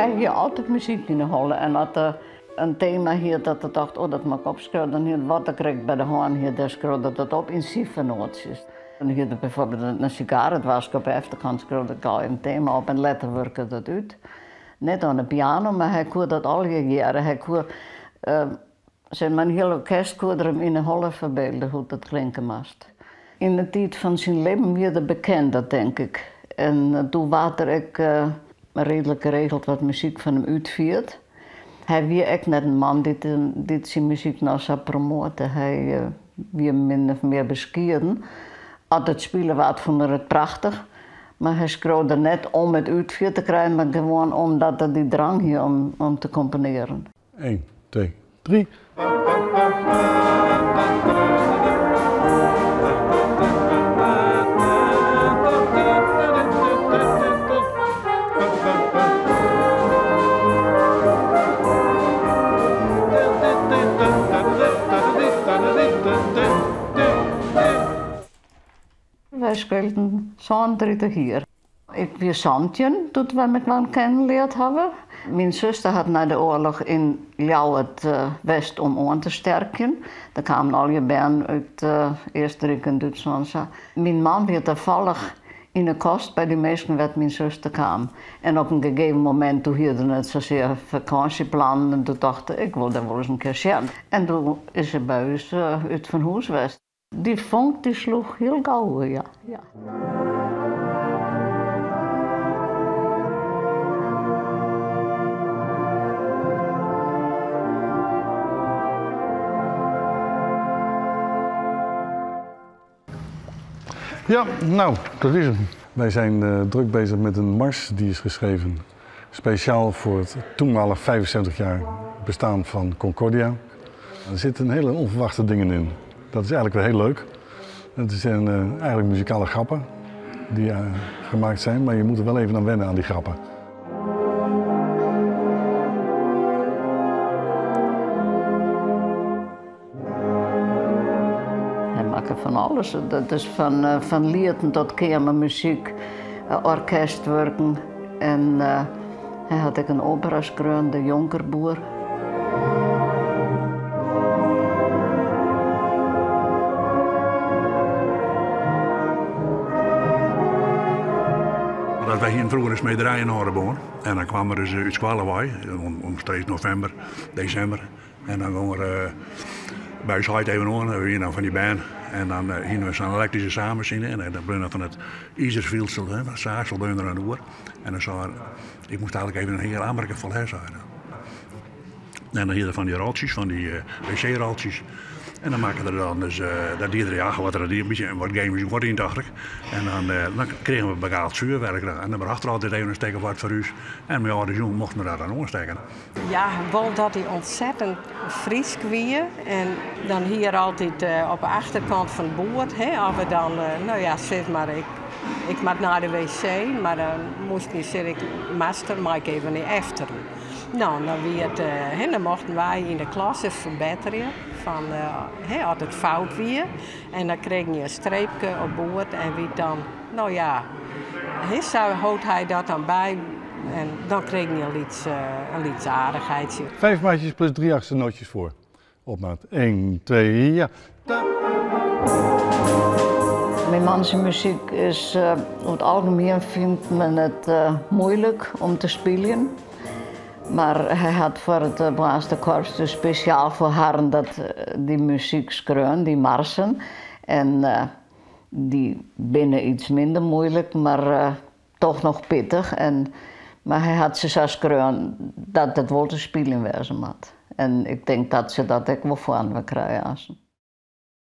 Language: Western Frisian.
Hy hie altyd muzyk yn 'e holle en as er in tema hie dat er tocht, oh dat moat ik opskriuwe, dan hie er wat er krekt by de hân hie, dêr skreau er dat op yn sifernoatsjes. Dan hie er byfoarbyld in sigaredoaske op 'e efterkant, skreau er gau in tema op en letter wurke er dat út. Net oan 'e piano, mar hy koe dat allegear hearre. Hy koe sis mar in hiel orkest koe er him yn 'e holle ferbylde hoe't dat klinke moast. Yn 'e tiid fan syn libben wie er bekender, tink ik. En doe waard der ek reedlik geregeld wat muzyk fan him útfierd. Hy wie ek net in man dy't dy't syn muzyk no sa promoate. Hy wie min of mear beskieden. As it spile waard fûn er it prachtich, mar hy skreau der net om it útfierd te krijen, mar gewoan omdat er dy drang hie om te komponearjen. Een, twee, drie. Wy skeelden 37 jier. Ik wie 17 doe't wy mekoar kennen leard hawwe. Myn suster hat nei de oarloch yn Ljouwert west om oan te sterkjen. Der kamen allegear bern út Eastenryk en Dútslân sa. Myn man wie tafallich yn 'e kost by dy minsken wêr't myn suster kaam. En op in gegeven momint, doe hie er net sasear fakânsjeplannen en doe tocht er, ik wol dêr wolris in kear sjen. En doe is er by ús út fan hûs west. Dy fonk dy sloech hiel gau oer, ja. Ja. Ja, nou, dat is hem. Wij zijn uh, druk bezig met een mars die is geschreven speciaal voor het toenmalig 75 jaar bestaan van Concordia. Er zitten hele onverwachte dingen in. Dat is eigenlijk wel heel leuk. Het zijn uh, eigenlijk muzikale grappen die uh, gemaakt zijn, maar je moet er wel even aan wennen aan die grappen. Hy makke fan alles. Dat is fan, uh, fan lieten tot keamermuzyk, orkestwurken en hy hat ek in opera skreaun, De Jonkerboer. Dat wy hienen froeger in smederij yn Aldeboarn en dan kwam er dus út skoalle wei, omstreeks novimber, desimber. En dan gong er by ús heit even oan, we wiene dan fan dy bern. En dan hiene we sa'n elektryske saachmasine en dan bleau fan it izerfylsel, fan it saaksel bleau der dan oer. En dan sei er, ik moast eigentlik even in heal ammerke fol ha, sei er. En dan hie er fan dy roltsjes, fan dy wc-roltsjes. En dan makke er dan dus, dat die er, ja, wat er die, in bytsje wat gemysk guod yn, tocht ik. En dan, dan krigen we begaald vuurwerk. En dan brocht er altyd even in stik of wat foar ús. En mei âldjiersjûn mochten we dat dan oanstekken. Ja, wol dat hy ontzettend Frysk wie. En dan hie er altyd op de achterkant fan it boerd, hè, of er dan, no ja, sis mar, ik, ik moat nei de wc, mar dan moast je sizze, ik master, mei ik even nei efteren. No, dan wie it, hè, dan mochten wy yn de klasse ferbetterje fan, hè, as it fout wie. En dan krigen je in streepke op boerd en wie dan, no ja, hè, sa hold hy dat dan by. En dan krigen je in lyts aardichheidsje. Vijf maatjes plus drie achtste nootjes voor. Opmaat 1, 2, ja. Ta. Myn man syn muzyk is oer it algemien fynt men it muoilik om te spyljen. Mar hy hat foar it Boarnsterkorps dus spesjaal foar harren dat dy muzyk skreaun, dy marsen. En dy binne iets minder muoilik, mar toch noch pittich. En, mar hy hat se sa skreaun dat it wol te spyljen wêze moat. En ik tink dat se dat ek wol foarinoar krije aansten.